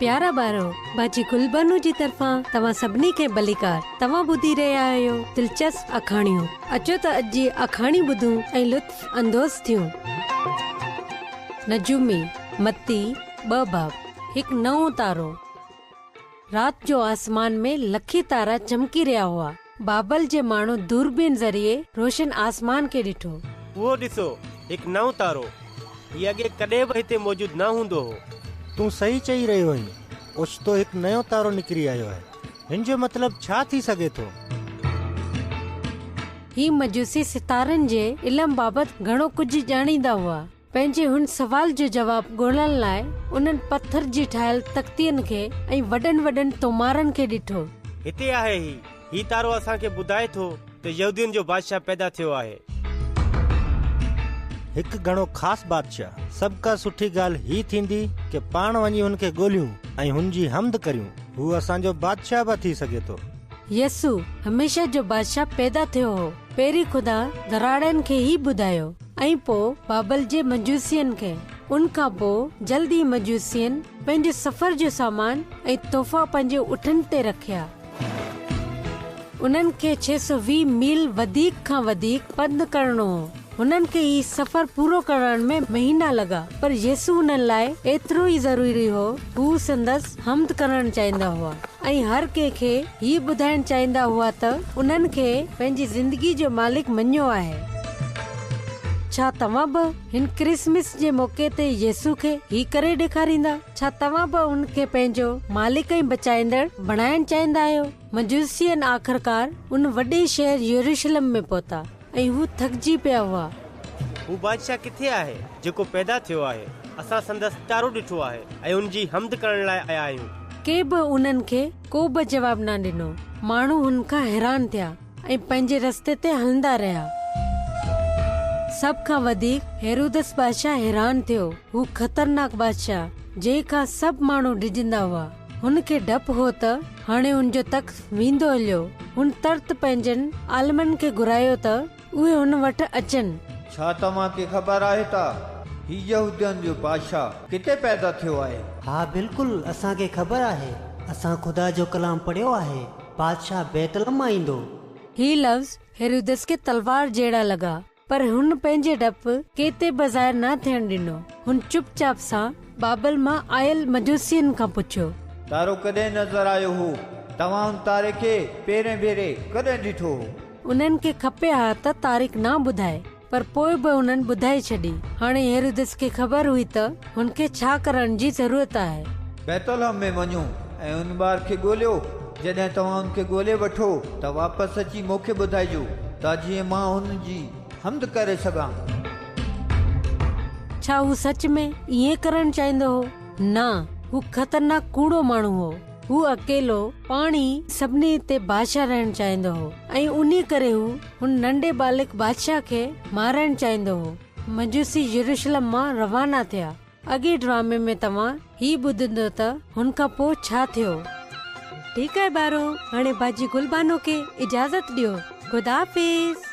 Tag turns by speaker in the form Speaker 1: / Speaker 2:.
Speaker 1: پيارا ٻارو، باجي گلبانو جي طرفان توهان سڀني کي ڀليڪار. توهان ٻڌي رهيا آهيو دلچسپ آکاڻيون. اچو ته اڄ جي آکاڻي ٻڌون ۽ لطف اندوز ٿيون. نجومي، متي، ٻه باب، هڪ نئون تارو. رات جو آسمان ۾ لکين تارا چمڪي رهيا هئا. بابل جي ماڻهن دوربين ذريعي روشن آسمان کي ڏٺو.
Speaker 2: اهو ڏسو، هڪ نئون تارو. هي اڳي ڪڏهن به هتي موجود نه هوندو هو.
Speaker 3: تون صحيح چئي رهيو آهين. اوچتو هڪ نيو تارو نڪري آيو آهي. هن جو مطلب ڇا ٿي سگهي ٿو؟
Speaker 1: هي مجوسي ستارن جي علم بابت گهڻو ڪجهه ڄاڻيندا هئا. پنهنجي هن سوال جو جواب ڳولڻ لاء انهن پٿر جي ٺاهيل تختين کي ۽ وڏن وڏن طومارن کي ڏٺو.
Speaker 2: هتي آهي هي. هي تارو اسان کي ٻڌائي ٿو ته يهودين جو بادشاهه پيدا ٿيو آهي.
Speaker 3: هڪ گهڻو خاص بادشاهه. سڀ کان سٺي ڳالهه هي ٿيندي ڪه پاڻ وڃي هن کي ڳوليون ۽ هن جي حمد ڪريون. هو اسان جو بادشاهه به ٿي سگهي ٿو.
Speaker 1: يسوع، هميشه جو بادشاهه پيدا ٿيو هو. پهرين خدا ڌراڙن کي هي ٻڌايو. ۽ پوء بابل جي مجوسين کي. ان کان پوء جلد ئي مجوسين پنهنجو سفر جو سامان ۽ تحفا پنهنجي اٺن تي رکيا. انهن کي 620 ميل وڌيڪ کان وڌيڪ پنڌ ڪرڻو هو. هنن کي هي سفر پورو ڪرڻ ۾ مهينا لڳا، پر يسوع انهن لاء ايترو ئي ضروري هو. هو سندس حمد ڪرڻ چاهيندا هئا ۽ هر ڪنهن کي هي ٻڌائڻ چاهيندا هئا ته انهن کي پنهنجي زندگي جو مالڪ مڃيو آهي. ڇا توهان به هن ڪرسمس جي موقعي تي يسوع کي هي ڪري ڏيکاريندا؟ ڇا توهان به ان کي پنهنجو مالڪ ۽ بچائيندڙ بڻائڻ چاهيندا آهيو؟ مجوسين آخرڪار ان وڏي شهر يروشلم ۾ پهتا ۽ هو ٿڪجي پيا هئا.
Speaker 2: هو بادشاهه ڪٿي آهي، جيڪو پيدا ٿيو آهي؟ اسان سندس تارو ڏٺو آهي ۽ ان جي حمد ڪرڻ لاء آيا آهيون.
Speaker 1: ڪنهن به انهن کي ڪوبه جواب نه ڏنو. ماڻهو هن کان حيران ٿيا ۽ پنهنجي رستي تي هلندا رهيا. سڀ کان وڌيڪ هيرودس بادشاهه حيران ٿيو. هو خطرناڪ بادشاهه، جنهن کان سڀ ماڻهو ڊڄندا هئا. هن کي ڊپ هو ته هاڻي هن جو تخت ويندو هليو. هن ترت پنهنجن عالمن کي گهرايو ته اهي هن وٽ اچن.
Speaker 4: ڇا توهان کي خبر آهي ته هي يهودين جو بادشاهه ڪٿي پيدا ٿيو آهي؟
Speaker 5: ها بلڪل اسان کي خبر آهي. اسان خدا جو ڪلام پڙهيو آهي. بادشاهه بيتلحم مان ايندو.
Speaker 1: هي لفظ هيرودس کي تلوار جهڙا لڳا. پر هن پنهنجي ڊپ ڪنهن تي به ظاهر نه ٿيڻ ڏنو. هن چپ چاپ سان بابل مان آيل مجوسين کان پڇيو.
Speaker 4: تارو ڪڏهن نظر آيو هو؟ توهان ان تاري کي پهرين ڀيري ڪڏهن ڏٺو هو؟
Speaker 1: انهن کي کپي ها ته تاريخ نه ٻڌائي، پر پوء به انهن ٻڌائي ڇڏي. هاڻي هيرودس کي خبر هئي ته هن کي ڇا ڪرڻ جي ضرورت آهي.
Speaker 4: بيتلحم ۾ وڃو ۽ ان ٻار کي ڳوليو. جڏهن توهان ان کي ڳولي وٺو ته واپس اچي مون کي ٻڌائجو ته جيئن مان هن جي حمد ڪري سگهان.
Speaker 1: ڇا هو سچ ۾ ائين ڪرڻ چاهيندو هو؟ نه، هو خطرناڪ ڪوڙو ماڻهو هو. هو اڪيلو پاڻ ئي سڀني تي بادشاهه رهڻ چاهيندو هو ۽ انهي ڪري هو هن ننڍي ٻالڪ بادشاهه کي مارائڻ چاهيندو هو. مجوسي يروشلم مان روانا ٿيا. اڳئين ڊرامي ۾ توهان هي ٻڌندو ته هن کان پوء ڇا ٿيو. ٺيڪ آهي ٻارو هاڻي باجي گل بانو کي اجازت ڏيو. خدا حافظ.